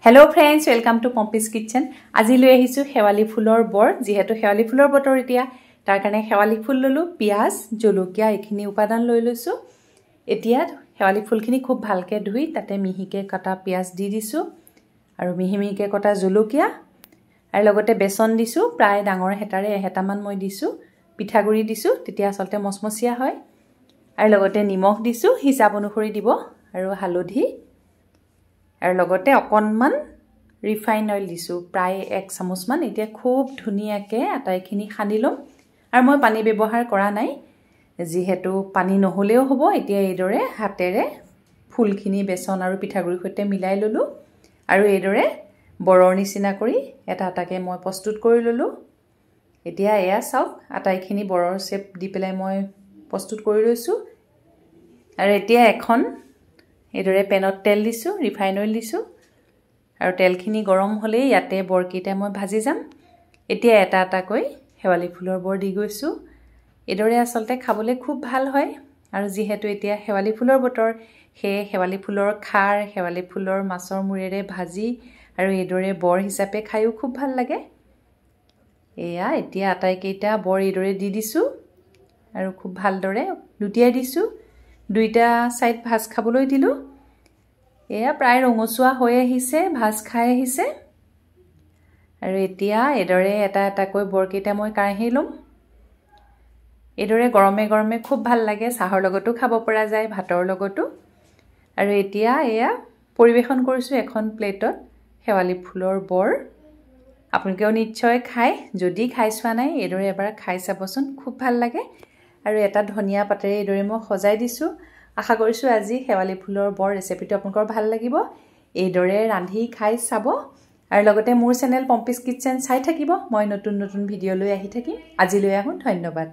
Hello friends, welcome to Pompi's kitchen. আজি লৈ আহিছোঁ শেৱালি ফুলৰ বৰ। যিহেতু শেৱালি ফুলৰ বতৰ এতিয়া, তাৰ কাৰণে শেৱালি ফুল ল'লোঁ, পিঁয়াজ, জলকীয়া এইখিনি উপাদান লৈ লৈছোঁ। এতিয়া শেৱালি ফুলখিনি খুব ভালকৈ ধুই তাতে মিহিকৈ কটা পিঁয়াজ দি দিছোঁ আৰু মিহি মিহিকৈ কটা জলকীয়া আৰু লগতে বেচন দিছোঁ। প্ৰায় ডাঙৰ হেতাৰে এহেতামান মই দিছোঁ। পিঠাগুড়ি দিছোঁ, তেতিয়া আচলতে মচমচীয়া হয়। আৰু লগতে নিমখ দিছোঁ, হিচাপ অনুসৰি দিব, আৰু হালধি আৰু লগতে অকণমান ৰিফাইন অইল দিছোঁ, প্ৰায় 1 চামুচমান। এতিয়া খুব ধুনীয়াকৈ আটাইখিনি সানি ল'ম। আৰু মই পানী ব্যৱহাৰ কৰা নাই, যিহেতু পানী নহ'লেও হ'ব। এতিয়া এইদৰে হাতেৰে ফুলখিনি বেচন আৰু পিঠাগুড়িৰ সৈতে মিলাই ল'লোঁ আৰু এইদৰে বৰৰ নিচিনা কৰি এটা এটাকৈ মই প্ৰস্তুত কৰি ল'লোঁ। এতিয়া এয়া চাওক, আটাইখিনি বৰৰ শ্বেপ দি পেলাই মই প্ৰস্তুত কৰি লৈছোঁ। আৰু এতিয়া এখন এইদৰে পেনত তেল দিছোঁ, ৰিফাইন অইল দিছোঁ আৰু তেলখিনি গৰম হ'লেই ইয়াতে বৰকেইটা মই ভাজি যাম। এতিয়া এটা এটাকৈ শেৱালি ফুলৰ বৰ দি গৈছোঁ। এইদৰে আচলতে খাবলৈ খুব ভাল হয়। আৰু যিহেতু এতিয়া শেৱালি ফুলৰ বতৰ, সেয়ে শেৱালি ফুলৰ খাৰ, শেৱালি ফুলৰ মাছৰ মূৰেৰে ভাজি আৰু এইদৰে বৰ হিচাপে খায়ো খুব ভাল লাগে। এয়া এতিয়া আটাইকেইটা বৰ এইদৰে দি দিছোঁ আৰু খুব ভালদৰে লুটিয়াই দিছোঁ। দুইটা ছাইড ভাজ খাবলৈ দিলোঁ। এয়া প্ৰায় ৰঙচুৱা হৈ আহিছে, ভাজ খাই আহিছে। আৰু এতিয়া এইদৰে এটা এটাকৈ বৰকেইটা মই কাঢ়ি ল'ম। এইদৰে গৰমে গৰমে খুব ভাল লাগে, চাহৰ লগতো খাব পৰা যায়, ভাতৰ লগতো। আৰু এতিয়া এয়া পৰিৱেশন কৰিছোঁ এখন প্লেটত শেৱালি ফুলৰ বৰ। আপোনালোকেও নিশ্চয় খায়, যদি খাই চোৱা নাই এইদৰে এবাৰ খাই চাবচোন, খুব ভাল লাগে। আৰু এটা ধনিয়া পাতেৰে এইদৰে মই সজাই দিছোঁ। আশা কৰিছোঁ আজি শেৱালি ফুলৰ বৰ ৰেচিপিটো আপোনালোকৰ ভাল লাগিব। এইদৰে ৰান্ধি খাই চাব আৰু লগতে মোৰ চেনেল পম্পিজ কিটচেন চাই থাকিব। মই নতুন নতুন ভিডিঅ' লৈ আহি থাকিম। আজিলৈ আহোঁ, ধন্যবাদ।